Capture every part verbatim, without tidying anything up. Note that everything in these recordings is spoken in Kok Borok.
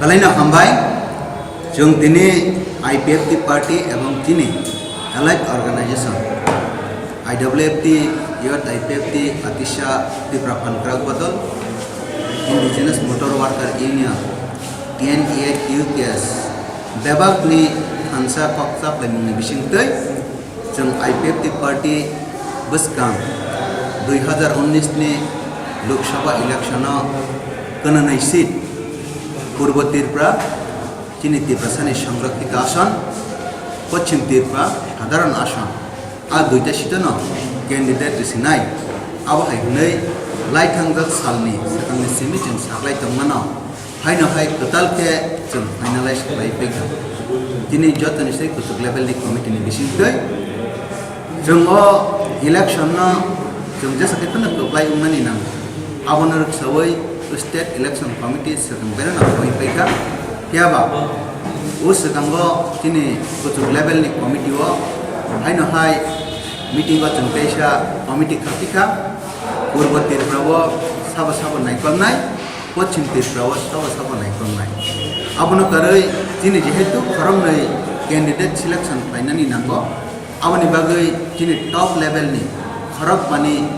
Belai no hambai, chwng tini I P F T party ebong chini allied organization I W F T, Youth I P F T, Atisa, Tipra Phan Kwrak Bodol, Indigenous Motor Worker Union, T N E A Q K S, bebak ni thansa kok chaplaimung ni bisingtwi, chwng I P F T party bwskang dui hazar unnish ni Lok Sabha election o kwnanai seat Purbo Tripura, chini Tiprasani Songrakkhito Ason, Pochim Tripura Sadharon Ason, a duita seat no candidate risinai. Abo hai hwnwi lai thangjak salni swkangni simi chwng saklai tongmano. Haino hai kwtal khe chwng finalize khlai paikha. Tini jotoni sai kuchuk level ni committee ni bisingtwi chwng o election no chwng jesa khe phano kwplai wngmani nango. Abono rwksawi state election committee swkang berano koi paikha. Phiya ba o swkango tini kuchuk level ni committee o haino hai meeting o chwng teisa committee khapikha. Purbo Tripura o sabo sabo naikolnai. Pochim Tripura o sabo sabo naikolnai. Abono karwi chini jehetu khoroknwi candidate selection khlainani nango, aboni bagwi chini top level ni khorokbani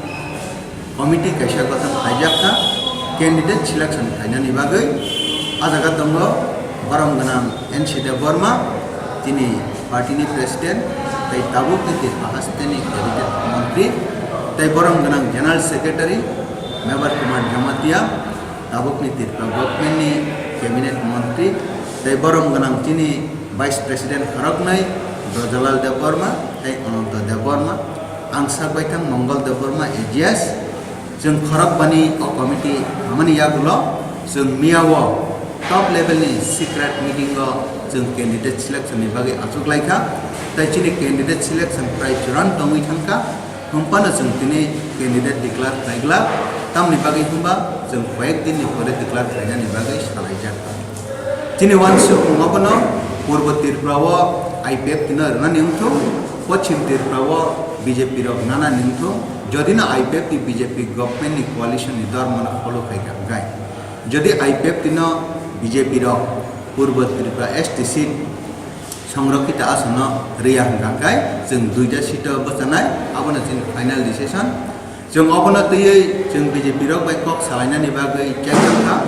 committee kaisa gothon khlaijak kha candidate selection khlainani bagwi. A jaga tongo borom gwnang N C Debbarma, chini party ni president, tei tabuk ni Tripura hasteni cabinet montri, tei borom gwnang general secretary Mebar Kumar Jamatia, tabukni Tripura government ni cabinet montri tei borom gwnang chini vice president khoroknwi Brajalal Debbarma tei Ananta Debbarma, ang sak baithang Mongol Debbarma A G S. Chwng khorokbani o committee hamani yagulo chwng miyao top level ni secret meeting o chwng candidate selection ni bagwi achuk laikha, tei chini candidate selection prai churang tongwi thangkha. Hwnphano chwng tini candidate declare khlai glak, tamni bagwi hwnba chwng koyek din ni pore declare khlainani bagwi salaijak. Chini uansukmung abono Purbo Tripura o I P F T no rwnani wngthung, Pochim Tripura o B J P rok nanani wngthung, jodi no I P F T B J P government ni coalition ni dormo no follow khai kha hwnkhe, jodi I P F T no B J P rok Purbo Tripura S T seat Songrakkhito Asono rwya hwnkha khe chwng duita seat o bwchanai, abono chini final decision. Chwng obono twiwi chwng B J P rok bai kok salainani bagwi chengkha.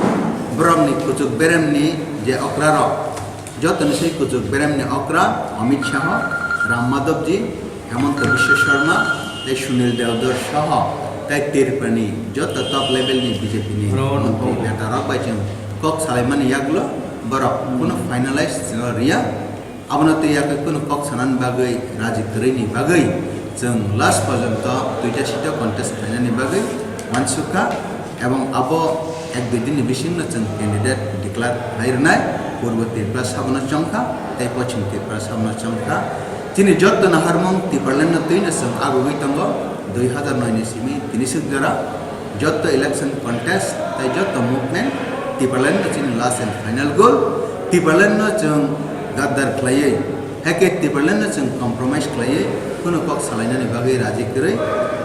Borokni kuchuk beremni je okrarok, jotoni se kuchuk beremni okra Amit Shah, Ram Madhav ji, Hemanta Biswa Sarma, tei Sunil Deodar soho tei Tripurani joto top level ni B J P ni montri netarok bai chwng kok salaimani yagulo borok kunu finalize chwngno rwya. Abono twi yakwi kunu kok sanani bagwi raji kwrwini bagwi chwng last porjonto duita seat o contest khlainani bagwi uansukha, ebong abo ek dui dinni bisingno chwng candidate declare khlai rwnai. Purbo Tripura sabono chongkha tei Pochim Tripura sabono chongkha. Chini jotto naharmung Tipralandno twino chwng agugwi tongo, dui hazar noi ni simi tini swk jora. Jotto election contest tei jotto movement Tipraland no chini last and final goal. Tipraland no chwng gaddar khlaiwi, haikhe Tipraland no chwng compromise khlaiwi, kunu kok salainani bagwi raji kwrwi.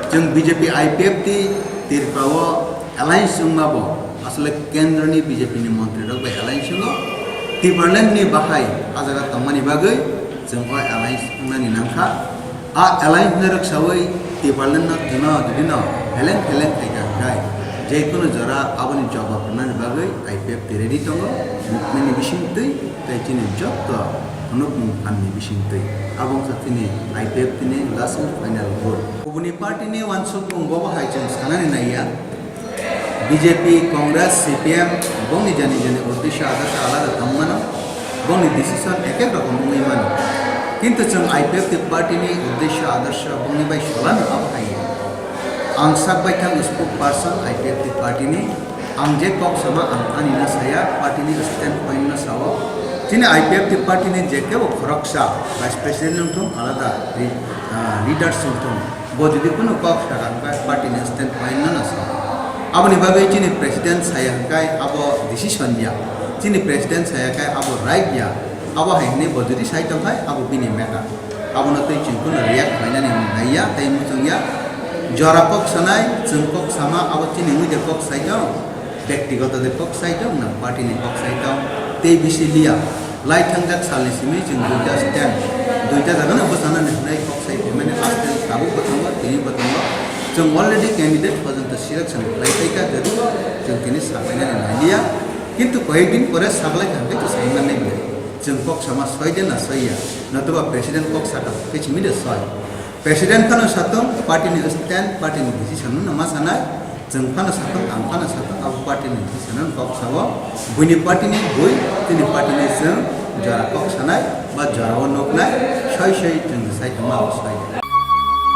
Chwng B J P I P F T Tripura o alliance wngma bo asole kendro ni B J P ni montri rok bai alliance wngo. Tipraland ni bahai a jaga tongmani bagwi chwng o alliance wngnani nangkha. A alliance no rwksawi Tipraland no twino jodi no heleng heleng khaikha hwnkhe, je kunu jora aboni jawab rwnani bagwi I P F T ready tongo, movement ni bisingtwi tei chini jotto phunukmung phan ni bisingtwi. Abo wngkha chini I P F T ni last and final goal. Kubuni party ni uansukmung bobo hai chwng sanani naiya. B J P, Congress, C P M, bongni jani jani uddesho adarsho alada tongmano, bongni decision ek ek rokom wngwi mano. Kintu chwng I P F T party ni uddesho adarsho bongni bai solano abo hai. Ang sak baithang spokesperson I P F T party ni, ang je kok sama ang ani no saya, party ni stand point no sao. Chini I P F T party ni je kebo khoroksa vice president wngthung, alada ri-, ah, leaders wngthung. Bo jodi kunu kok sakha hwnkhe party ni stand point no no sa. Aboni bagwi chini president saya hwnkhe abo decision ya. Chini president saya khe abo right ya. Abo hai hwnwi bo jodi sai tongkhe abo bini matter. Abono twi chwng kunu react khlainani nai ya tei muchung ya. Jora kok sanai, chwng kok sama abo chini wngwi de kok sai tong. Bektigoto de kok sai tong na party ni kok sai tong. Tei bisi liya, lai thangjak salni simi chwng duita stand, duita jagano bwchanani hwnwi kok sai phaimani, aste tabuk bwthango, tini bwthango. Chwng already candidate porjonto selection khlai paikha, jedu chwng tini sabainani nai liya. Kintu koyek din pore saglai kha hwnkhe chwng sai mannai bwlai. Chwng kok sama soi de na soi ya, notoba president kok sakha hwnkhe simi de soi. President phano satung, party ni stand, party ni decision no ma sanai. Chwng phano satung, ang phano satung, abo party ni decision no kok sao. Buini party ni bui, tini party ni chwng jora kok sanai, ba jora o nuknai, soi soi chwng sai tongma abo soi.